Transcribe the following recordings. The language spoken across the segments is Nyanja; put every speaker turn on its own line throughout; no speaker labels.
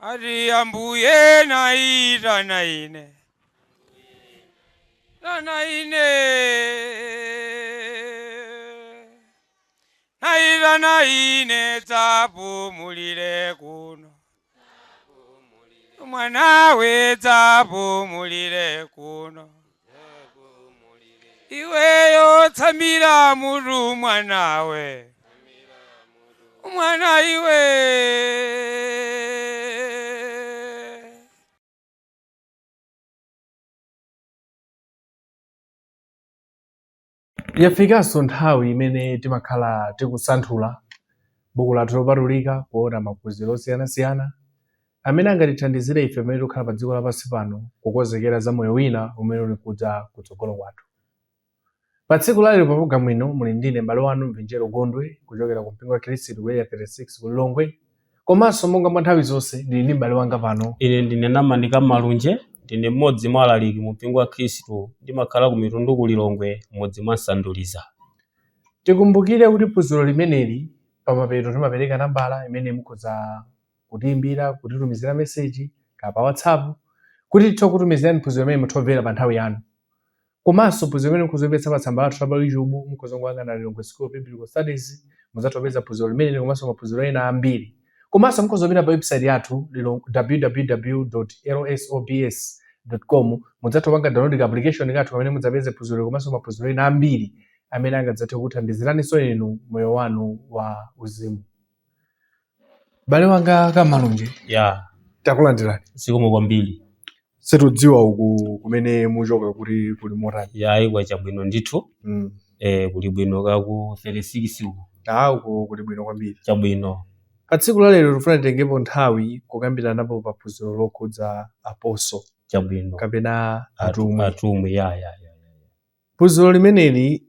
Ati Ambuye naitana ine, tana ine, naitana ine, dzapumulire kuno, mwanawe dzapumulire kuno, iweyo tsamira mutu mwanawe, mwana iwe.
Yafikanso nthawi imene timakhala tikusanthula buku lathu lopatulika, kuona maphunziro osiyanasiyana amene angatithandizire ife pamene tikukhala pa dziko lapansi pano kukonzekera za moyo wina umene uli kudza kutsogolo kwathu. Pa tsiku lalero pa programu ino muli ndine m'bale wanu Mvinjero Gondwe kuchokera ku mpingo wa Khristu ku Area 36 ku Lilongwe, komanso monga mwa nthawi zonse ndili ndi m'bale wanga pano.
Ine ndine Namani Malunje, ndine mmodzi mwa alaliki mu mpingo wa Khristu, ndimakhala ku Mitundu ku Lilongwe, mmodzi mwa Nsanduliza.
Tikumbukire kuti phunziro limeneli pamapeto timapereka nambala imene mukhoza kutiimbira, kutitumizira meseji kapena pa WhatsApp kuti tithe kutumizirani phunziro limene mutha kumvera pa nthawi yanu. Komanso phunziro limene mukhoza kupeza pa tsamba lathu la pa YouTube, mukhoza kungoyang'ana Lilongwe School of Biblical Studies, mudzatha kupeza phunziro limeneli komanso maphunziro ena ambiri. Komanso mukhoza kupita pa website yathu www.lsobs.com, mudzatha kupanga download ka application kathu kamene mudzapeze phunziro komanso maphunziro ena ambiri amene angadzathe kukuthandiziraninso inu moyo wanu wa uzimu. M'bale wanga Kamalunje,
Ya,
takulandirani.
Zikomo kwambiri.
Situdziwa uku kumene muchoka kuti kuli motani.
Ya, ayi, kwachabwino ndithu. Kuli bwino kaku 36 uku.
Ah, uku kuli bwino kwambiri.
Chabwino.
Pa tsiku la lero tifuna titengepo nthawi kukambiranapo pa phunziro lokhudza apostle
Chabwino.
kapena atumwi.
Atumwi, ya.
Phunziro limeneli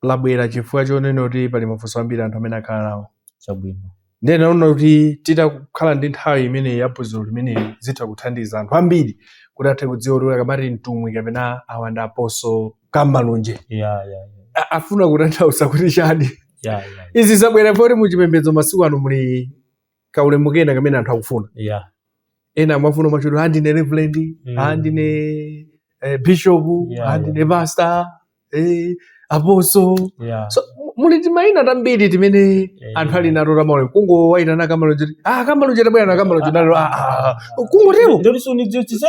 labwera chifukwa chonena kuti pali mafunso ambiri anthu amene akhala nawo.
Chabwino.
Ndiye naona kuti titakhala ndi nthawi imeneyi ya phunziro limeneli zitha kuthandiza anthu ambiri kuti athe kudziwa kuti akamati mtumwi kapena awa ndi apostle Kamalunje
Ya.
Afuna kutanthauza kuti chani.
Ya.
Izi zabwera poti muchipembedzo masiku ano muli kaulemu kena kamene anthu akufuna. Ena amafuna machudwa, ah, ndine reverend, ah, ndine bishop, ah, ndine pastor, apostle. So muli timayina tambiri timene anthu ali nato tamaulemu, kungowayitana Kamalunje kuti, ah, Kamalunje tabwera na Kamalunje nalo, ah, ah, kungotero.
Ndoti sunidziwitsitsa.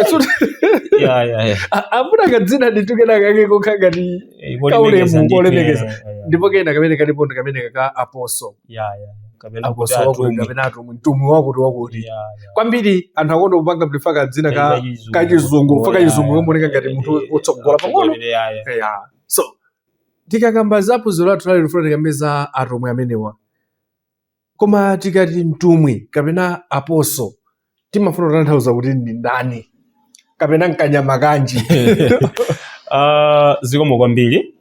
Ya.
Amuna kadzina ndithu kena kake kokha ngati kaulemu kolemekeza. Ndipo kena kamene kalipo ndi kamene ka apostle.
Ya. Kapena kuti
Apostle wakuti
atumwi.
kapena atumwi, mtumwi wakuti wakuti.
Ya.
Kwambiri anthu akonda kupanga prefer kadzina ka kachizungu, fa kachizungu kamaoneka ngati munthu wotsogola pang'ono.
Ya.
Yeah. So tikakamba za phunziro lathu lalero tifuna tikambe za atumwi amenewa. Koma tikati mtumwi kapena apostle timafuna kutanthauza kuti ndi ndani kapena nkanyama kanji?
Zikomo kwambiri.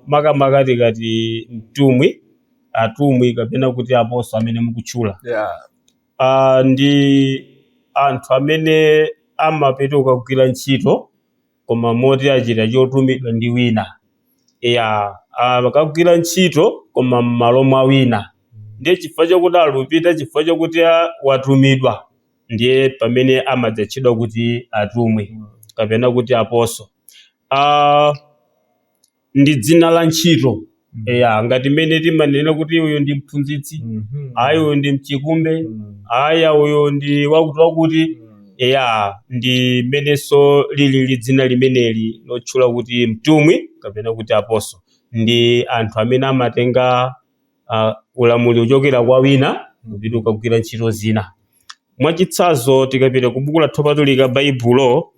Makamaka tikati mtumwi, atumwi kapena kuti apostle amene mukutchula, ndi anthu amene amapita kukagwira ntchito koma moti achita chotumidwa ndi wina. Ya, akagwira ntchito koma m'malo mwa wina. Ndiye chifukwa chakuti alupita, chifukwa chakuti watumidwa, ndiye pamene amadzatchedwa kuti atumwi kapena kuti apostle. Ndi dzina la ntchito. Ya, ngati mmene timanena kuti uyu ndi mphunzitsi, ayi, uyu ndi mchikumbe, aya, uyu ndi wakuti wakuti. Ya, ndi mmenenso lili dzina limeneli lotchula kuti mtumwi kapena kuti apostle. Ndi anthu amene amatenga ulamuliro kuchokera kwa wina kupita kukagwira ntchito zina. Mwachitsanzo, tikapita ku buku lathu lopatulika Baibulo,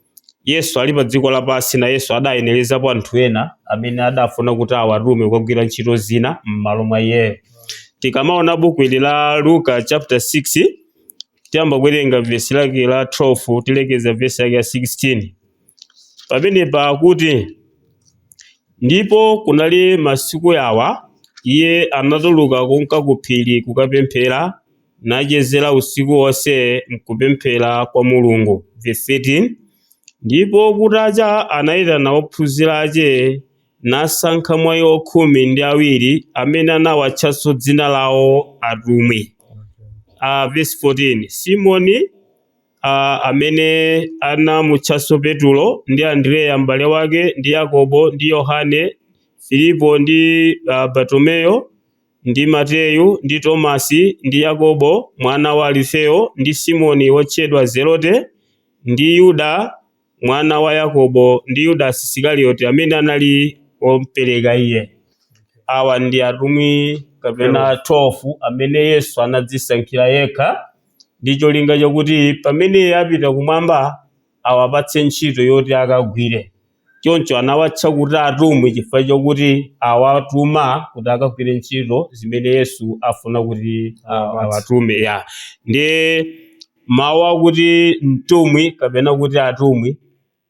Yesu ali pa dziko lapansi na Yesu adayenerezapo anthu ena amene adafuna kuti awatume kukagwira ntchito zina m'malo mwa iyeyo. Tikamaona buku ili la Luka chapter 6, tiyamba kuwerenga vesi lake la 12 tilekeza vesi yake ya 16. Pamenepa akuti, ndipo kunali masiku awa iye anatuluka kunka ku phiri kukapemphera, nachezera usiku wonse mkupemphera kwa Mulungu. Verse 13, ndipo kutacha anayitana ophunzira ache, nasankha mwa iwo 12, amene anawatchanso dzina lawo atumwi. Verse 14, Simoni amene anamutchanso Petulo, ndi Andreya m'bale wake, ndi Yakobo ndi Yohane, Filipo ndi Bartomeyo, ndi Mateyu ndi Tomasi ndi Yakobo mwana wa Alifeyo, ndi Simoni wotchedwa Zelote, ndi Yuda mwana wa Yakobo, ndi Yudasi Isikarioti amene anali womupereka iye. Awa ndi atumwi kapena 12 amene Yesu anadzisankhira yekha ndi cholinga chokuti pamene iye apita kumwamba awapatse ntchito yoti akagwire. Choncho anawatcha kuti atumwi chifukwa chokuti awatuma kuti akagwire ntchito zimene Yesu afuna kuti awatume. Ya, ndi mawu akuti mtumwi kapena kuti atumwi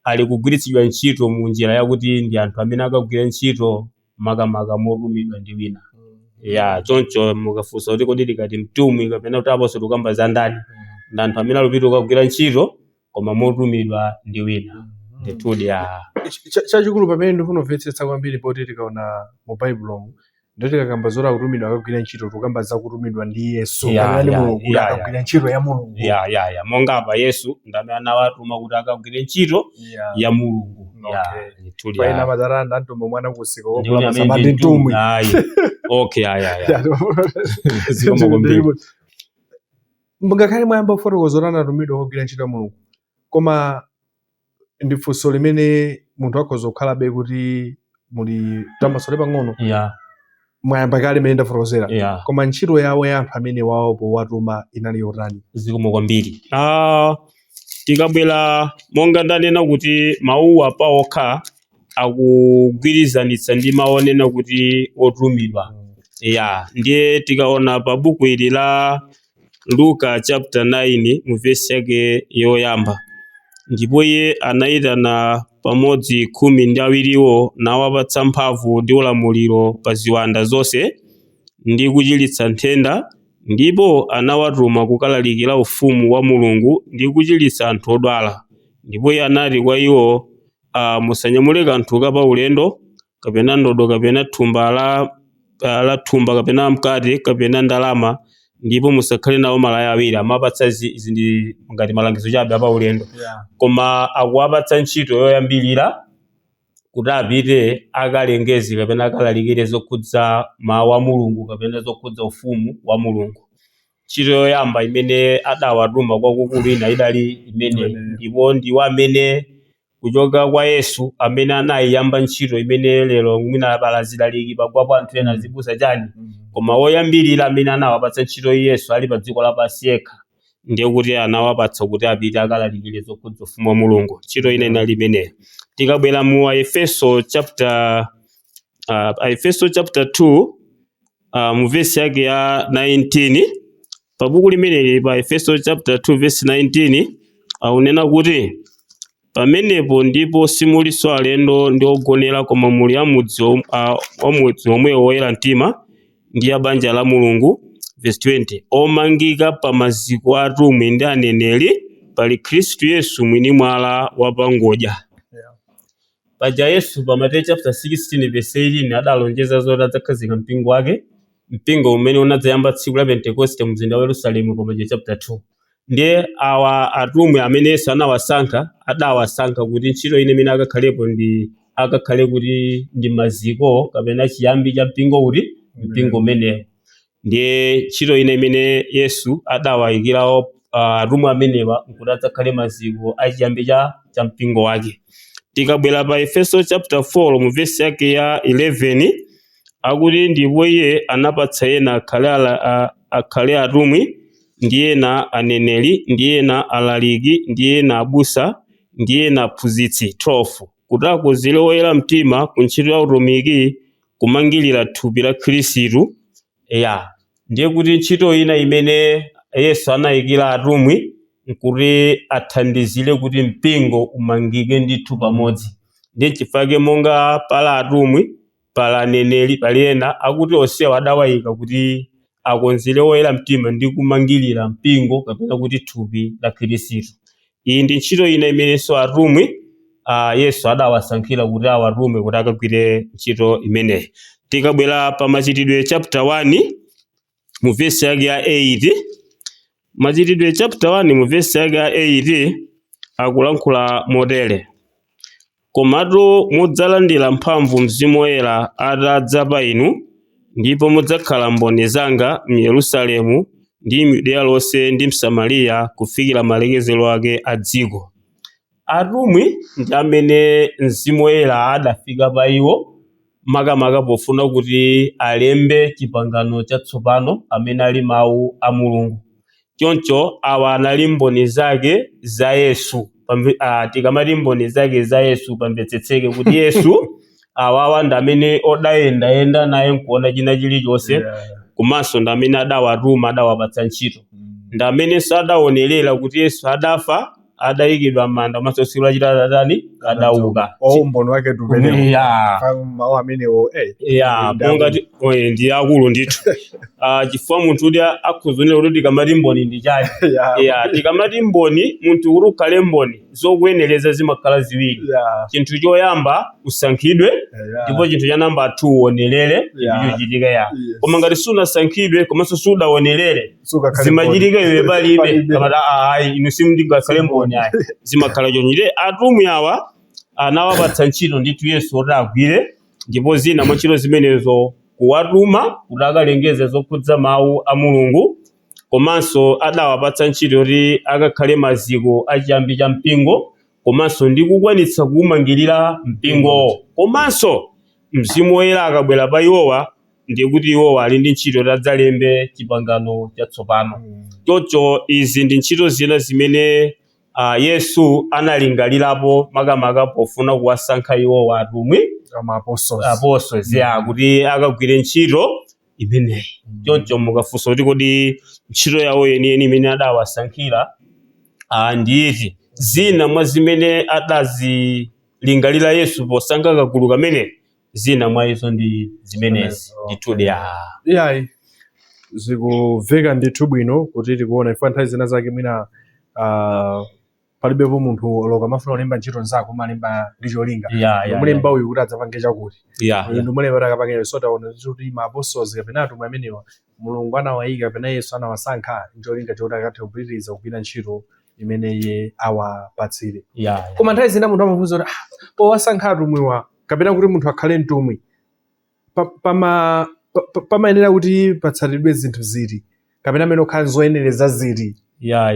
ali kugwiritsidwa ntchito mu njira yakuti ndi anthu amene akagwira ntchito makamaka motumidwa ndi wina. Ya, choncho mukafunsa kuti kodi tikati mtumwi kapena kuti aposo tikamba za ndani, ndi anthu amene alupita kukagwira ntchito koma motumidwa ndi wina. Ndithudi ya.
Chachikulu pamene ndifuna kumvetsetsa kwambiri, poti tikaona mu Baibulomu, ndo tikakamba zoti akutumidwa akagwira ntchito, tikamba za kutumidwa ndi Yesu kapena ndi Mulungu kuti akagwira ntchito ya Mulungu.
Ya, monga apa Yesu ndamene anawatuma kuti akagwire ntchito ya Mulungu. Ya, ndithudi
paina
ya.
madara ndantuma mwana kusika
Ndi
wokula
kuti amene
masamba ndi mtumwi.
Ayi. Okay, ya. Zikomo kwambiri.
Ngakhale mwayamba kufotokoza kuti anatumidwa kugwira ntchito ya Mulungu, koma ndi funso limene munthu akhoza kukhalabe kuti muli tambasole pang'ono. Mwayamba kale imene ndafotokozera, koma ntchito yawo ya anthu amene wawo powatuma inali yotani?
Zikomo kwambiri. Tikabwera monga ndanena kuti mawuwa paokha akugwirizanitsa ndi mawu onena kuti otumidwa. Ya, ndiye tikaona pa buku ili la Luka chapter 9 mu vesi yake yoyamba, ndipo iye anayitana pamodzi 12wo nawapatsa mphamvu ndi ulamuliro pa ziwanda zonse ndi kuchiritsa nthenda, ndipo anawatuma kukalalikira ufumu wa Mulungu ndi kuchiritsa anthu odwala. Ndipo iye anati kwa iwo, musanyamule kanthu ka ulendo, kapena ndodo, kapena thumba la thumba, kapena mkate, kapena ndalama, ndipo musakhale nawo malaya awiri. Amapatsa izi ndi ngati malangizo chabe apa ulendo, koma akuwapatsa ntchito yoyambirira kuti apite akalengeze kapena akalalikire zokhudza mawu a Mulungu kapena zokhudza ufumu wa Mulungu. Ntchito yoyamba imene adawatuma kwakukulu ina idali imene, ndipo ndiwo amene kuchoka kwa Yesu amene anayiyamba ntchito imene lero mwina pala zilaliki pagwapo anthu ena zibusa chani, koma woyambirira amene anawapatsa ntchito Yesu ali pa dziko lapansi yekha, ndiye kuti anawapatsa kuti apite akalalikire zokhudza ufumu wa Mulungu. Ntchito ina inali imeneyo. Tikabwera mu Aefeso chapter Aefeso chapter 2, mu verse yake ya 19, pa buku limeneli pa Efeso chapter 2 verse 19 akunena kuti, pamenepo ndipo simulinso alendo ndi ogonera, koma muli amudzi amudzi omwewo woyera mtima ndi a banja la Mulungu. Verse 20, omangika pa maziko a atumwi ndi aneneri, pali Khristu Yesu mwini mwala wapangodya. Paja Yesu pa Mateyu chapter 16 verse 18 adalonjeza zoti adzakhazika mpingo wake, mpingo umene unadzayamba tsiku la Pentekoste mzinda wa Yerusalemu pa Mateyu chapter 2. Ndiye awa atumwi amene Yesu anawasankha, adawasankha kuti ntchito ine imene akakhalepo ndi akakhale kuti ndi maziko kapena chiyambi cha mpingo, kuti mpingo umenewo. Ndiye ntchito ine imene Yesu adawayikirawo atumwi amenewa nkuti adzakhale maziko achiyambi cha mpingo wake. Tikabwera pa Efeso chapter 4 mu verse yake ya 11, akuti, ndipo iye anapatsa ena akhale atumwi, ndi ena aneneri, ndi ena alaliki, ndi ena abusa, ndi ena aphunzitsi. 12, kuti akonzere oyera mtima ku ntchito ya utumiki, kumangirira thupi la Khristu. Ya, ndiye kuti ntchito ina imene Yesu anayikira atumwi nkuti athandizire kuti mpingo umangike ndithu pamodzi. Ndiye chifukwa monga pala atumwi, pala aneneri, pali ena, akuti onsewa adawayika kuti akonzere oyera mtima ndi kumangirira mpingo kapena kuti thupi la Khristu. Iyi ndi ntchito ina imenenso atumwi Yesu adawasankhira kuti awatume kuti akagwire ntchito imeneyi. Tikabwera pa Machitidwe chapter 1 mu vesi yake ya 8. Machitidwe chapter 1 mu vesi yake ya 8 akulankhula motere: komatu mudzalandira mphamvu Mzimu Woyera atadza pa inu, ndipo mudzakhala mboni zanga m'Yerusalemu ndi m'Yudeya lonse ndi m'Samariya kufikira malekezero ake a dziko. Atumwi ndi amene Mzimu Woyera adafika pa iwo, makamaka pofuna kuti alembe chipangano chatsopano amene ali mawu a Mulungu. Choncho awa anali mboni zake za Yesu. Tikamati mboni zake za Yesu, pamvetsetseke kuti Yesu awawa ndi amene odayendayenda naye nkuona china chilichonse, komanso ndi amene adawatuma, adawapatsa ntchito, ndi amenenso adaonerera kuti Yesu adafa, adayikidwa m'manda, komanso tsiku lachitatu adani adauka.
Umboni wake tumenewo. Mawu amenewo.
Ya, monga ndi akulu ndithu. Chifukwa munthu kuti akhuzunira kuti tikamati mboni ndi chani? Ya, tikamati mboni, munthu kuti ukhale mboni, zokuyenereza zimakhala ziwiri. Chinthu choyamba, usankhidwe, ndipo chinthu cha namba 2, uonerere chinthu chochitika ya. Koma ngati sunasankhidwe komanso sudaonerere, zimachitika iwe palibe, kamati ayi, inu simndingakhale mboni ayi, zimakhala choncho. Ndiye atumwi awa anawapatsa ntchito ndithu Yesu oti agwire, ndipo zina mwa ntchito zimenezo kuwatuma kuti akalengeze zokhudza mawu a Mulungu, komanso adawapatsa ntchito yoti akakhale maziko achiyambi cha mpingo, komanso ndi kukwanitsa kuwumangirira mpingowo. Komanso Mzimu Woyera akabwera pa iwowa, ndiye kuti iwowa ali ndi ntchito yoti adzalembe chipangano chatsopano. Choncho izi ndi ntchito zina zimene Yesu analingalirapo makamaka pofuna kuwasankha iwowa atumwi, apostles, ya, kuti akagwire ntchito imeneyi. Choncho mukafunsa kuti kodi ntchito yawo yeniyeni imene adawasankhira ndiyiti, zina mwa zimene adazilingalira Yesu posankha kagulu kamene, zina mwa izo ndi zimenezi ndithudi ya.
Iyayi, zikumveka ndithu bwino kuti tikuona ifo nthawi zina zake mwina palibepo munthu loka mafuna kulemba ntchito nzako, umalemba ndi cholinga. Mulemba uyu kuti adzapange chakuti, uyu ndimulemba kuti akapange. So taona kuti ma apostles kapena atumwi amenewa Mulungu anawayika kapena Yesu anawasankha ncholinga chokuti akathe kupitiriza kugwira ntchito imene iye awapatsire. Koma nthawi zina munthu amafunsa kuti powasankha atumwiwa kapena kuti munthu akhale mtumwi, pamayenera kuti patsatidwe zinthu ziti kapena amene okhala zoyenereza ziti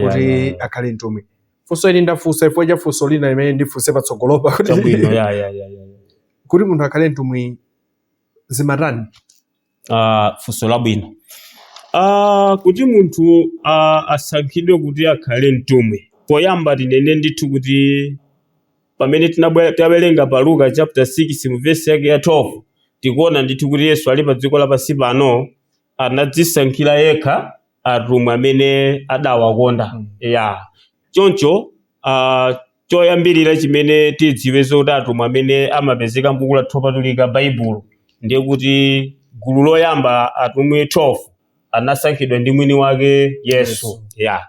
kuti akhale mtumwi? Funso ili ndafunsa chifukwa cha funso lina limene ndifunse patsogolopa kuti
Chabwino, ya ya ya ya
kuti munthu akhale mtumwi zimatani?
Funso labwino. Kuti munthu asankhidwe kuti akhale mtumwi, poyamba tinene ndithu kuti pamene tawerenga pa Luka chapter 6 mu verse yake ya 12, tikuona ndithu kuti Yesu ali pa dziko lapansi pano anadzisankhira yekha atumwi amene adawakonda. Ya, choncho choyambirira chimene tidziwe zoti atumwi amene amapezeka m'buku la Lopatulika Baibulo, ndiye kuti gulu loyamba, atumwi 12, anasankhidwa ndi mwini wake Yesu.
Yesu.
Ya,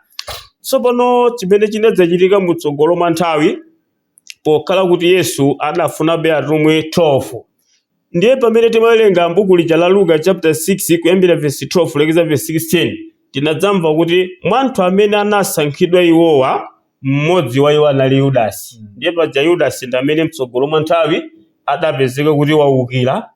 tsopano chimene chinadzachitika mutsogolo mwa nthawi, pokhala kuti Yesu adafunabe atumwi 12, ndiye pamene timawerenga m'buku lija la Luka chapter 6 kuyambira verse 12 kulekeza verse 16, tinadzamva kuti mwa anthu amene anasankhidwa iwowa, mmodzi wa iwo anali Yudasi. Ndiye paja Yudasi ndi amene mtsogolo mwa nthawi adapezeka kuti wawukira,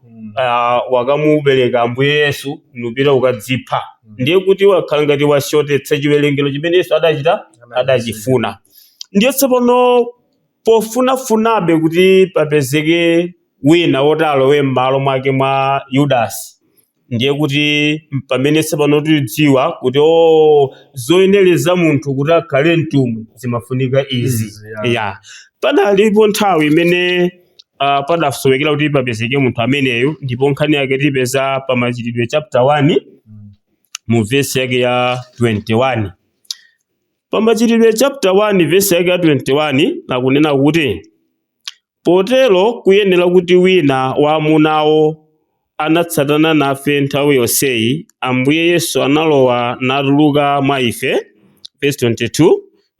wakamupereka Ambuye Yesu nupita ukadzipha. Ndiye kuti wakhala ngati washotetsa chiwerengero chimene Yesu adachita adachifuna. Ndiye tsopano pofunafunabe kuti papezeke wina woti alowe m'malo mwake mwa Yudasi, ndiye kuti pamene tsopano tidziwa kuti o zoyenereza munthu kuti akhale mtumwi zimafunika izi.
Izi, ya.
Ya, padalipo nthawi imene padasowekera kuti papezeke munthu ameneyu, ndipo nkhani yake tipeza pa Machitidwe chapter 1 mu vesi yake ya 21. Pa Machitidwe chapter 1 vesi yake ya 21 akunena kuti, potero kuyenera kuti wina wa amunawo anatsatana nafe nthawi yonseyi Ambuye Yesu analowa natuluka mwa ife, verse 22,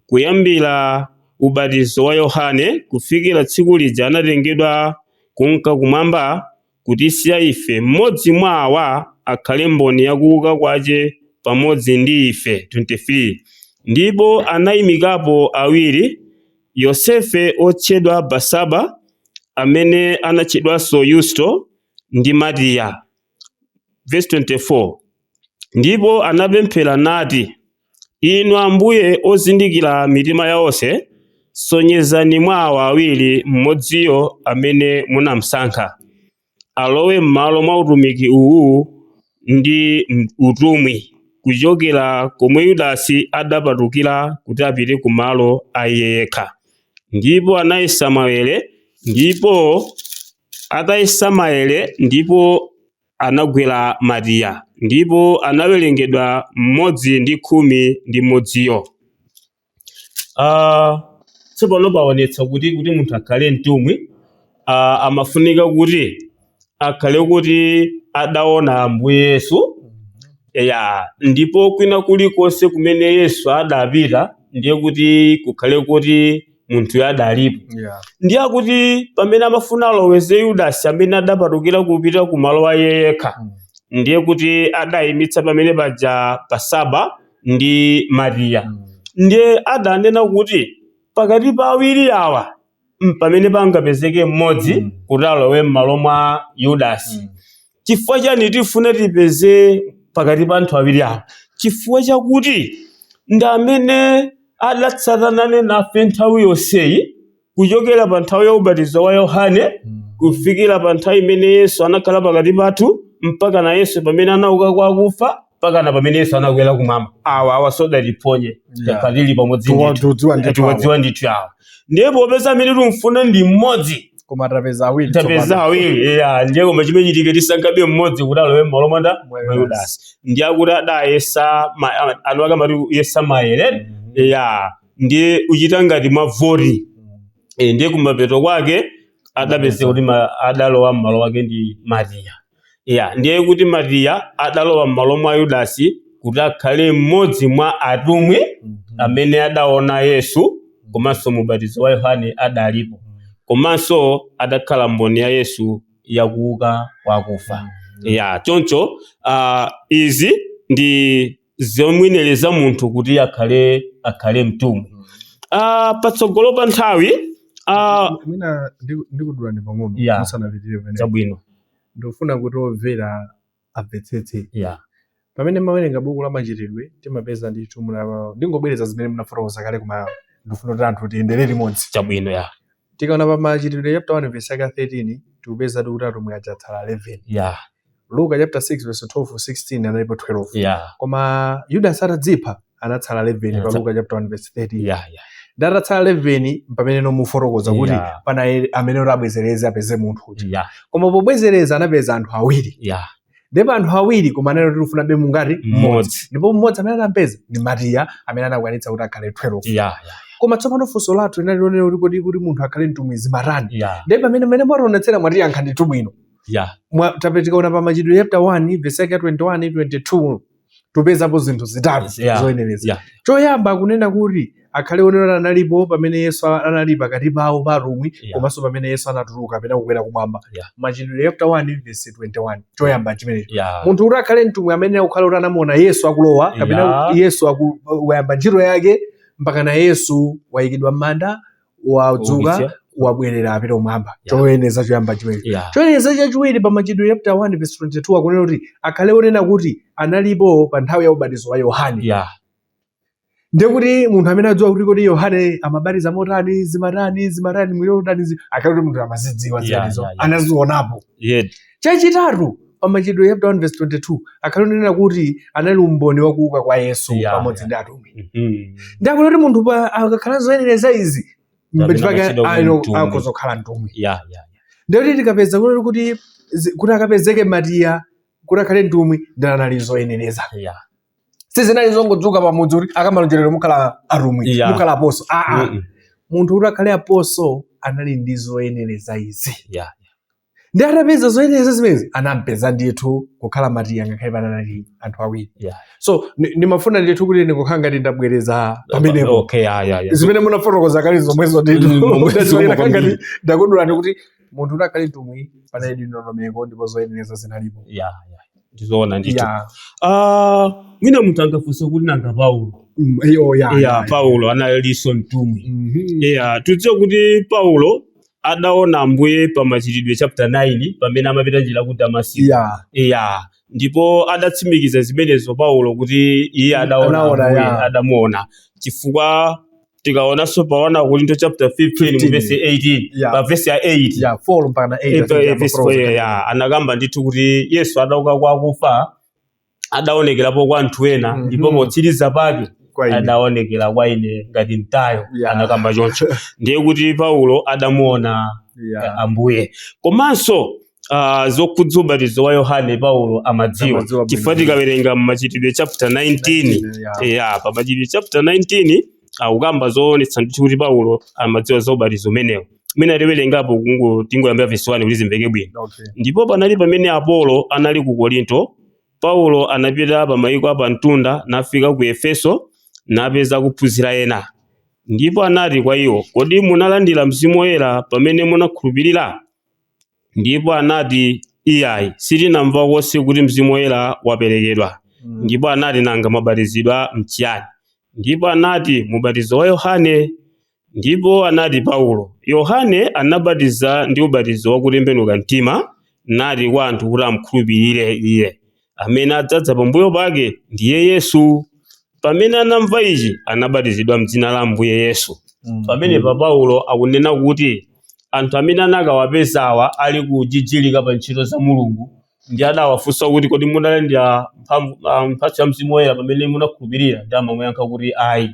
kuyambira ubatizo wa Yohane kufikira tsiku lija anatengedwa kunka kumwamba kutisiya ife, mmodzi mwa awa akhale mboni yakuuka kwace pamodzi ndi ife. 23 Ndipo anayimikapo awiri, Yosefe otchedwa Basaba, amene anatchedwanso Yusto, ndi Matiya. Verse 24 Ndipo anapemphera nati, Inu Ambuye ozindikira mitima ya onse, sonyezani mwa awa awiri mmodziyo amene munamusankha, alowe m'malo mwa utumiki uwu ndi utumwi, kuchokera komwe Yudasi adapatukira kuti apite kumalo a iye yekha. Ndipo anayesa maere, ndipo atayesa maere, ndipo anagwera Matiya, ndipo anawerengedwa mmodzi ndi khumi ndi mmodziyo. Tsopano paonetsa kuti munthu akhale mtumwi, amafunika kuti akhale kuti adaona Ambuye Yesu, ya, ndipo kwina kulikonse kumene Yesu adapita ndiye kuti kukhale kuti munthuyo adalipo. Ndiye akuti pamene amafuna aloweze Yudasi amene adapatukira kupita kumalo a iye yekha, ndiye kuti adayimitsa pamene paja Basaba ndi Matiya. Ndiye adanena kuti pakati pa awiri awa pamene pangapezeke mmodzi kuti alowe m'malo mwa Yudasi. Chifukwa chani tifuna tipeze pakati pa anthu awiri awa? Chifukwa chakuti ndi amene adatsatanane nafe nthawi yonseyi, kuchokera pa nthawi ya ubatizo wa Yohane kufikira pa nthawi imene Yesu anakhala pakati pathu, mpaka na Yesu pamene anauka kwa akufa, mpaka na pamene Yesu anakwera kumwamba. Awa sodatiphonye, takhala tili pamodzi ndithu.
Tikudziwa ndithu awa.
Tikudziwa ndithu awa. Ndiye popeza amene timfuna ndi mmodzi,
Koma tapeza awiri
tapeza
tsopano.
awiri, yeah, ndiye koma chimene chitike tisankhabe mmodzi kuti alowe m'malo mwa
Mwa
Yudasi. Ndiye akuti adayesa anthu akamati yesa maere, yeah, ndiye uchita ngati mavoti. Ndiye kumapeto kwake adapeza kuti adalowa m'malo wake ndi Matiya. Yeah, ndiye kuti Matiya adalowa m'malo mwa Yudasi kuti akhale mmodzi mwa atumwi amene adaona Yesu, komanso mubatizo wa Yohane adalipo, komanso adakhala mboni ya Yesu yakuuka kwa akufa. Yeah, choncho izi ndi zomwenereza munthu kuti akhale mtumwi. Patsogolo pa nthawi,
Mwina ndikudulani pang'ono musanapitirire pamene.
Chabwino.
Ndikufuna kuti omvera amvetsetse. Pamene mawerenga buku la Machitidwe timapeza ndithu ndingobwereza zimene munafotokoza kale, koma ndikufuna kuti anthu tiyendere limodzi.
Chabwino, ya.
Tikaona pa Machitidwe chapter 1 verse yake 13 tikupeza kuti atumwi aja atsala 11. Luka chapter 6 verse 12 16 analipo 12. Koma Yudasi atadzipha anatsala 11 pa Luka chapter 1 verse 13. Ndatatsala 11 pamene nomufotokoza kuti pana amene oti abwezereze apeze munthu uja. Koma pobwezereza anapeza anthu awiri. Ndipo anthu awiri koma anali kuti tifuna be mungati
mmodzi.
Ndipo mmodzi amene anampeza ndi Matiya amene anakwanitsa kuti akhale 12. Koma tsopano funso lathu linali lonena kuti kodi kuti munthu akhale mtumwi zimatani? Ndipo pamene mmene mwationetsera mwatiyankha ndithu bwino. Tikaona pa Machitidwe chapter 1 verse yake 21 22 tupezapo zinthu zitatu zoyenereza. Choyamba akunena kuti akhale onena analipo pamene Yesu anali pakati pawo pa atumwi, komanso pamene Yesu anatuluka kapena kukwera kumwamba. Machitidwe chapter 1 verse 21 choyamba chimenecho. Munthu kuti akhale mtumwi amene akukhala kuti anamuona Yesu akulowa kapena Yesu wayamba ntchito yake mpaka na Yesu wayikidwa m'manda, wadzuka, wabwerera apita kumwamba. Choyeneza choyamba chimenecho. Choyeneza chachiwiri pa Machitidwe chapter 1 verse 22 akunena kuti akhale onena kuti analipo pa nthawi ya ubatizo wa Yohane. Ndiye kuti munthu amene adziwa kuti kodi Yohane amabatiza motani, zimatani, zimatani, muyotani, akhale kuti munthu amazidziwa zimenezo, anazionapo. Chachitatu pa Machitidwe chapter 1 verse 22 akhale onena kuti anali umboni wakuuka kwa Yesu pamodzi ndi atumwi. Ndiye kuti munthu akakhala zoyenereza izi akhoza kukhala mtumwi. Ndiye kuti tikapeza kuti kuti akapezeke Matiya kuti akhale mtumwi ndi anali zoyenereza. Sizinali zongodzuka pamudzi kuti akamalonjerero mukhala atumwi, mukhala aposo. Munthu kuti akhale aposo anali ndi zoyenereza izi. Ndi atapeza zoyenereza zimenezi anampeza ndithu kukhala Matiya ngakhale panali anthu awiri. So ndimafuna ndithu kuti ndikukhala ngati ndabwereza pamenepo. Zimene munafotokoza kale zomwezo ndithu. Ndakhala ngati ndakudulani kuti munthu kuti akhale mtumwi panali ndondomeko ndipo zoyenereza zinalipo.
Ndizoona ndithu.
Yeah.
Mwina munthu angafunse kuti nanga Paulo?
Oh, yeah,
Yeah, Paulo analinso mtumwi. Yeah, tudziwe kuti Paulo adaona Ambuye pa Machitidwe chapter 9 pamene amapita njira ku Damasiko. Yeah, ndipo adatsimikiza zimenezo Paulo kuti iye adaona
Anaona,
Ambuye, adamuona, chifukwa tikaonanso pa 1 Korinto chapter 15
15.
mu verse 18, pa verse ya 8,
Yeah, 4 mpaka na 8, I think, yeah,
verse
pa 4.
4, yeah, anakamba ndithu kuti Yesu adauka kwa akufa, adaonekerapo kwa anthu ena, ndipo potsiriza pake
Kwa ine.
adaonekera kwa ine ngati mtayo. Anakamba choncho, ndiye kuti Paulo adamuona Ambuye. Komanso zokhudza ubatizo wa Yohane Paulo amadziwa,
Amadziwa
chifukwa
bwino.
tikawerenga m'Machitidwe chapter 19, yeah, pa Machitidwe chapter 19 akukamba zoonetsa ndithu kuti Paulo amadziwa za ubatizo umenewo. Mwina tiwerengapo, tingoyambira verse 1 kuti zimveke bwino.
Okay.
Ndipo panali pamene Apolo anali ku Korinto, Paulo anapita pa mayiko apamtunda, nafika ku Efeso, napeza kuphunzira ena. Ndipo anati kwa iwo, "Kodi munalandira Mzimu Woyera pamene munakhulupirira?" Ndipo anati, "Iyayi, sitinamva konse kuti Mzimu Woyera waperekedwa." Ndipo anati, "Nanga mwabatizidwa mchiyani?" Ndipo anati, "Mubatizo wa Yohane." Ndipo anati Paulo, "Yohane anabatiza ndi ubatizo wakutembenuka mtima, nati kwa anthu kuti amkhulupirire iye amene adzadza pambuyo pake, ndiye Yesu. Pamene anamva ichi, anabatizidwa mdzina la Ambuye Yesu." Pamene pa Paulo akunena kuti anthu amene anakawapezawa ali kujijilika pa ntchito za Mulungu, ndi adawafunsa kuti, "Kodi munalandira mphatso ya Mzimu Woyera pamene munakhulupirira?" Ndi amamuyankha kuti ayi.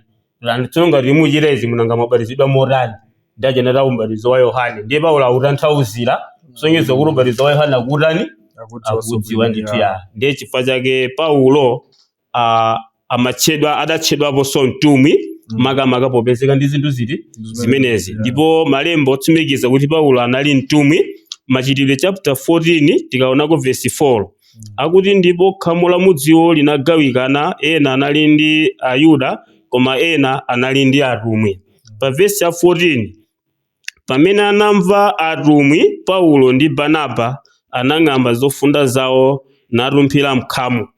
Tsono ngati muchita izi, munanga mwabatizidwa motani? Ndi achanata ubatizo wa Yohane. Ndiye Paulo akutanthauzira kusonyeza kuti ubatizo wa Yohane akutani? Akudziwa ndithu. Ya, ndiye chifukwa chake Paulo amatchedwa, adatchedwaponso mtumwi, makamaka popezeka ndi zinthu ziti? Zimenezi. Ndipo malemba otsimikiza kuti Paulo anali mtumwi, Machitidwe chapter 14, tikaonako verse 4, akuti, "Ndipo khamu la mudziwo linagawikana, ena anali ndi Ayuda, koma ena anali ndi atumwi." Pa verse ya 14, "Pamene anamva atumwi Paulo ndi Barnaba, anang'amba zofunda zawo natumphira mkhamu."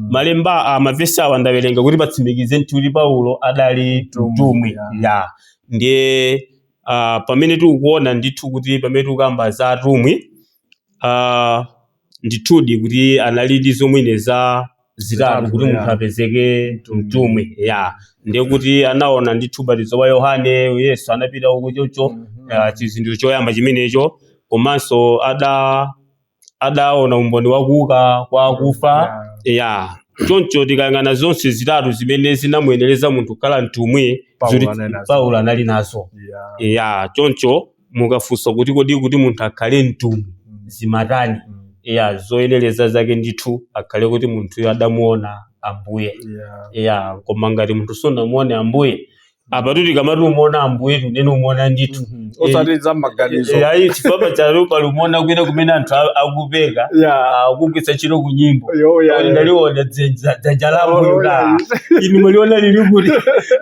Malemba a mavesi awa ndawerenga kuti patsimikize kuti Paulo adali
Mtumwi,
mtumwi. Ya, ndiye pamene tikukuona ndithu kuti pamene tikukamba za atumwi, ndithudi kuti anali ndi zomwene za zitatu
Zitatu,
kuti munthu apezeke
Mtumwi.
mtumwi. Ya, ndiye kuti anaona ndithu ubatizo wa Yohane, Yesu anapita uku choncho, chizindikiro choyamba chimenecho, komanso adaona umboni wakuuka kwa akufa. Ya, choncho tikayang'ana zonse zitatu zimene zinamuyenereza munthu kukhala mtumwi,
Paulo
zoti
anali nazo.
Paulo anali nazo. Ya, choncho mukafunsa kuti kodi kuti munthu akhale mtumwi zimatani, ya, zoyenereza zake ndithu akhale kuti munthuyo adamuona Ambuye. Ya, koma ngati munthu sunamuone Ambuye, apa tikamati umuona Ambuye, tunene umuona ndithu.
Osati za maganizo.
Ayi, chifukwa chalo pali umuona kwina kumene anthu akupeka, akugwiritsa ntchito ku nyimbo.
Yo, yeah,
Kuti "Ndaliona dzanja la Ambuye."
Oh, yeah.
Inu muliona lili kuti?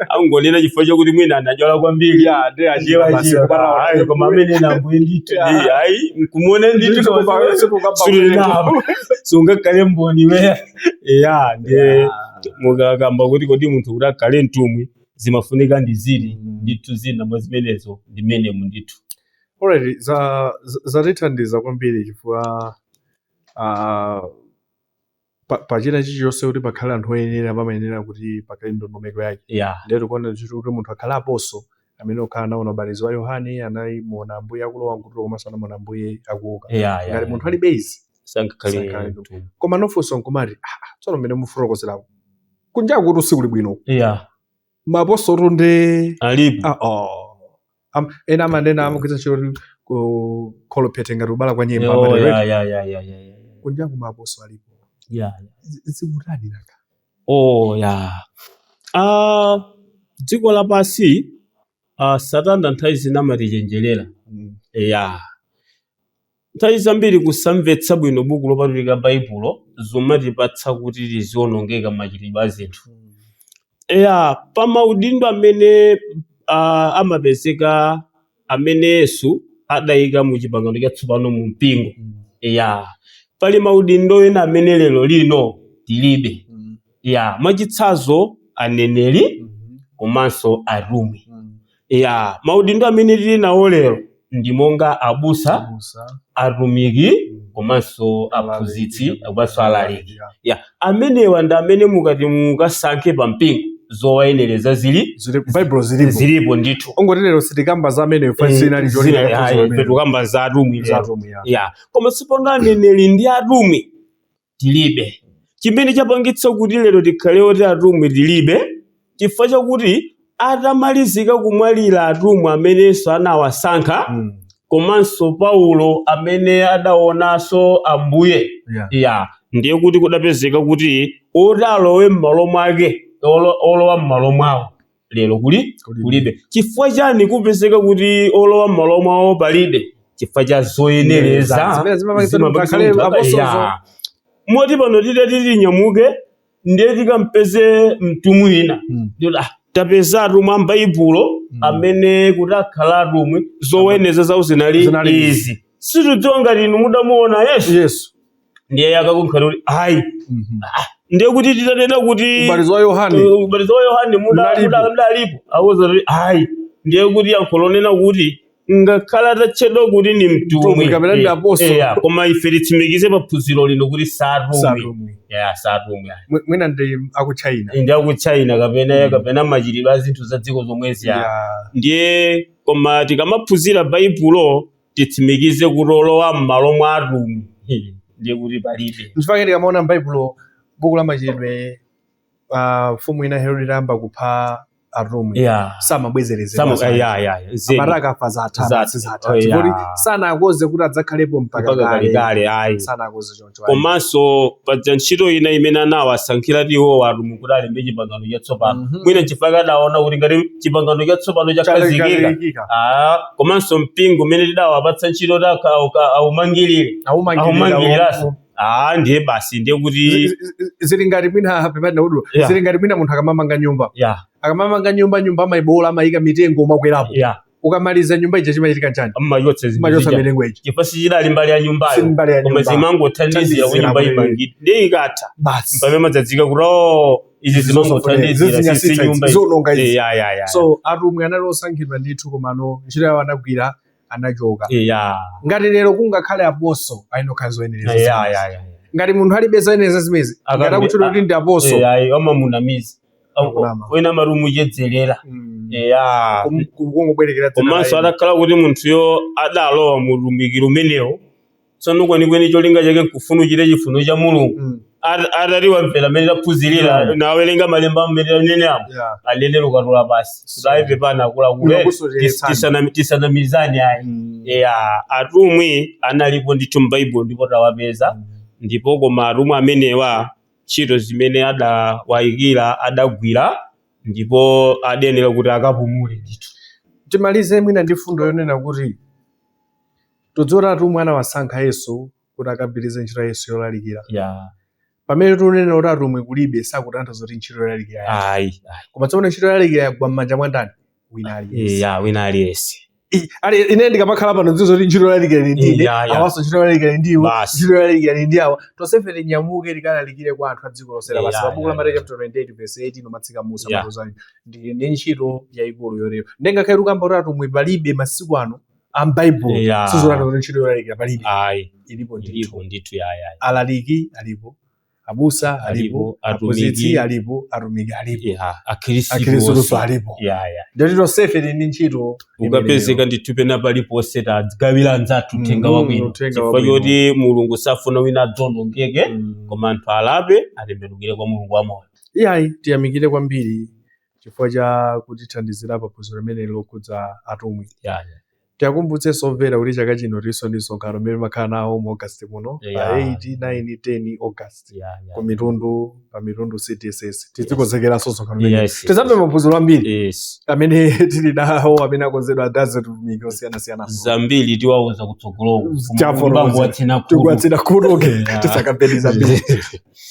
Angonena chifukwa chokuti mwina anadwala kwambiri.
Yeah, ndiye
Ndiye
achira basi,
wachira.
kupata
Ayi, koma amene na Ambuye ndithu, ndiye ayi, nkumuona ndithu.
Ndithu, koma sikukamba
Sulinabo sungakhale mboni weya. Ya, ndiye mukakamba kuti kodi munthu kuti akhale mtumwi zimafunika ndi ziti, ndithu zina mwa zimenezo ndi menemu ndithu.
Alright, zatithandiza kwambiri chifukwa pachina chilichonse kuti pakhale anthu oyenera, pamayenera kuti pakhale ndondomeko yake. Ndiye tikuona ndithu kuti munthu akhale apostle amene okhala anaona ubatizo wa Yohane, anamuona Ambuye akulowa mkutuluka, komanso anamuona Ambuye akuuka. Ngati munthu alibe izi,
Sangakhale
sangakhale
mtumwi.
Koma nofunso nkumati, tsono mmene mufotokozerapo, kunjaku kuti usiku uli bwino, maapostolo ndi
Alipo.
Oh. Ena amanena, amagwiritsa ntchito kuti kukholophete ngati ubala kwa nyemba.
Oh,
Amati,
yeah, yeah, yeah, yeah, yeah, yeah.
Kunjaku maapostolo alipo. Zikutani nanga?
Oh, yeah. Dziko lapansi, Satana nthawi zina amatichenjerera. Ya, nthawi zambiri kusamvetsa bwino buku lopatulika Baibulo zomatipatsa kuti tizionongeka machitidwe a zinthu. Ya, pamaudindo amene amapezeka amene Yesu adayika mu Chipangano Chatsopano mu mpingo, ya, pali Pali maudindo ena amene lero lino tilibe. Ya, mwachitsanzo aneneri komanso atumwi. Ya, maudindo amene tili nawo lero ndi monga abusa,
Abusa.
atumiki komanso aphunzitsi komanso alaliki. Ya, amenewa ndi amene mukati mukasankhe pa mpingo, zowayenereza zili
Baibulo zilipo.
Zilipo ndithu.
Ongoti lero sitikamba za amene ife zinali
Ayi, ife tikamba za atumwi lero.
Za atumwi, ya.
Ya, koma tsopano aneneri ndi atumwi tilibe. Chimene chapangitsa kuti lero tikhale oti atumwi tilibe, chifukwa chakuti atamalizika kumwalira atumwi amenenso anawasankha, komanso Paulo amene adaonanso Ambuye, ya, ndiye kuti kudapezeka kuti oti alowe m'malo mwake, olowa m'malo mwawo lero kuli
Kulibe.
Kulibe. Chifukwa chani kupezeka kuti olowa m'malo mwawo palibe? Chifukwa cha zoyenereza
Zimene zimapangitsa
zimapangitsa
kuti akhale
munthu
apostles.
Ya. Moti pano titati tinyamuke ndiye tikampeze mtumwi wina, ndikuti tapeza atumwi a m'Baibulo amene kuti akhala atumwi zoyeneza zawo zinali
Zinali
izi, situdziwa ngati inu mudamuona Yesu.
Yesu.
Ndiye akakunkhala kuti ayi. Ndiye kuti titanena kuti
Ubatizo wa Yohane.
Ubatizo wa Yohane
Mudalipo.
mudalipo, akuwuza kuti ayi. Ndiye kuti yankho lonena kuti ngakhala atatchedwa kuti ni mtumwi
Mtumwi kapena ndi apostle.
Koma ife titsimikize pa phunziro lino kuti satumwi.
Satumwi.
Ya, satumwi ayi.
Mwina ndi aku China.
Ndi aku China kapena machitidwe a zinthu za dziko zomwezi ya. Ndiye koma tikamaphunzira Baibulo titsimikize kuti olowa m'malo mwa atumwi ndiye kuti palibe.
Nchifukwa ndikamaona m'Baibulo, buku la Machitidwe, mfumu ina Herode itayamba kupha atumwi, samabwezerezedwa.
Ya, zedi.
Amati akafa zatha.
Zatha.
Zatha.
Oh, yeah.
Chifukwa sanakoze kuti adzakhalepo mpaka
mpaka
kale.
kalekale ayi.
Sanakoze choncho ayi.
Komanso paja ntchito ina imene anawasankhira iwo atumwi kuti alembe Chipangano Chatsopano. Mwina chifukwa adaona kuti ngati Chipangano Chatsopano chakhazikika,
Chakhazikika.
Komanso mpingo umene tidawapatsa ntchito kuti aumangirire,
Aumangirira.
aumangiriranso, ndiye basi, ndiye kuti
Zili ngati mwina, pepani udula, zili ngati mwina munthu akamamanga nyumba, akamamanga nyumba, nyumba amayibola, amayika mitengo umakwerapo. Ukamaliza nyumba ija chimachitika nchani?
Amachotsa zinthu
Umachotsa
zija.
mitengo ija.
Chifukwa sichidali mbali ya nyumbayo,
Si mbali ya
koma
nyumba.
zimangothandizira kuti nyumba
Thandizira.
imangidwe. Ndiye ikatha,
basi,
pamene madzadzika kuti oh, izi zimangothandizira, si
Zizinyasitsa
nyumba
izi, zononga izi.
Ya.
So atumwi anali osankhidwa ndithu, komano ntchito yawo anagwira, anachoka. Ngati lero kungakhale apostle, ayinokhala zoyenereza zimenezi.
Ya.
Ngati munthu alibe zoyenereza zimenezi, ngati akutchedwa kuti ndi apostle,
Ayi, amamunamiza.
Akunama.
Wena amati umuchedzerera. Ya.
Kungobwerekera dzina
Komanso
la ine.
atakhala kuti munthuyo adalowa mu utumiki umenewo, tsono kwenikweni cholinga chake nkufuna uchite chifuniro cha Mulungu, atati wamvera mmene taphunzirira, nawerenga malemba amene anene apo, alene lukatula pasi kuti ayipe pana akuluakulu,
Unakusocheretsani.
tisanamizane ayi. Ya, atumwi analipo ndithu m'Baibulo ndipo tawapeza ndipo, koma atumwi amenewa ntchito zimene adawayikira adagwira ndipo adenera kuti akapumule ndithu.
Timalize mwina ndi fundo yonena kuti todziwa atumwi anawasankha Yesu kuti akapitirize ntchito ya Yesu yolalikira. Pamene tikunena kuti atumwi kulibe, sakutanthauza kuti ntchito yolalikira yatha.
Ayi.
Koma tsono ntchito yolalikira yagwa m'manja mwa ndani? Wina aliyense.
Ya, wina aliyense.
Ali ine ndikamakhala pano ndizo kuti ntchito yolalikira ni ndine,
Ya.
awanso ntchito yolalikira ndi iwo,
Basi.
ntchito yolalikira ni ndi awa. Tonsefe tinyamuke tikalalikire kwa anthu a dziko lonse lapansi. Pa buku la Mateyu chapter 28 verse 18 umatsika musa matuzayo ndi ntchito yayikulu yotero. Ndengakhale tikamba kuti atumwi palibe masiku ano a m'Baibulo, sizotanthauza kuti ntchito yolalikira palibe.
Ayi.
Ilipo ndithu.
Ilipo ndithu, ya.
Alaliki alipo, abusa alipo,
Alipo,
aphunzitsi
atumiki.
alipo, atumiki alipo,
Ya, akhristu
akhristu alipo.
Ya.
Ndiyoti tonsefe tili ndi ntchito
Ukapezeka ndithu pena paliponse, tagawira anzathu uthenga wabwino,
Uthenga
chifukwa
wabwino.
choti Mulungu safuna wina adzonongeke, koma anthu alape, atembenukire kwa Mulungu wamoyo.
Iyayi, tiyamikire kwambiri chifukwa cha kutithandizira pa phunziro limene lokhudza atumwi.
Ya.
Tiyakumbutsenso omvera kuti chaka chino tilinso ndi msonkhano umene timakhala nawo mu August muno, pa
8
8, 9, 10 August,
ya.
ku Mitundu, pa Mitundu CDSS. Tidzikonzekeranso msonkhano umene.
Yes.
Tizamve maphunziro ambiri amene tili nawo, amene akonzedwa adazitumiki osiyanasiyana.
Zambiri tiwauza kutsogoloko.
Chafotokoza.
Bambo watsina khutu.
Tikuwatsina khutu, okay.
Yeah.
Tisakapeni zambiri.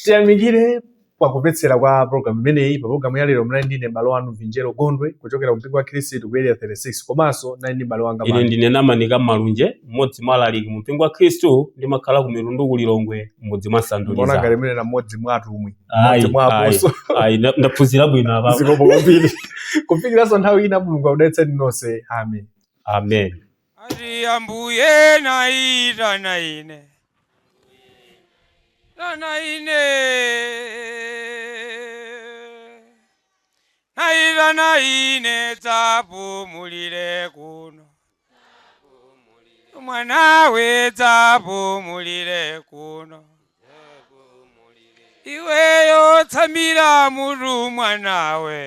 Tiyamikire. Pakumvetsera kwa programu imeneyi. Pa programu ya lero mnali ndine m'bale wanu Vinjero Gondwe kuchokera ku mpingo wa Khristu ku Area 36, komanso nali ndi m'bale wanga
Ine
pano.
Ndine Namanika Malunje, mmodzi mwa alaliki mu mpingo wa Khristu, ndimakhala ku Mitundu ku Lilongwe, mmudzi mwa
Mbona
Sanduliza.
ngati mene na mmodzi mwa atumwi,
Ayi,
mmodzi mwa
ayi,
aposo.
Ayi, ndaphunzira bwino apa.
Zikomo kwambiri. Kufikiranso nthawi ina, Mulungu akudalitseni nonse. Amen.
Amen.
Ati ambuye naitana ine, tana ine, naitana ine, dzapumulire kuno mwanawe, dzapumulire kuno iweyo, tsamira mutu mwanawe.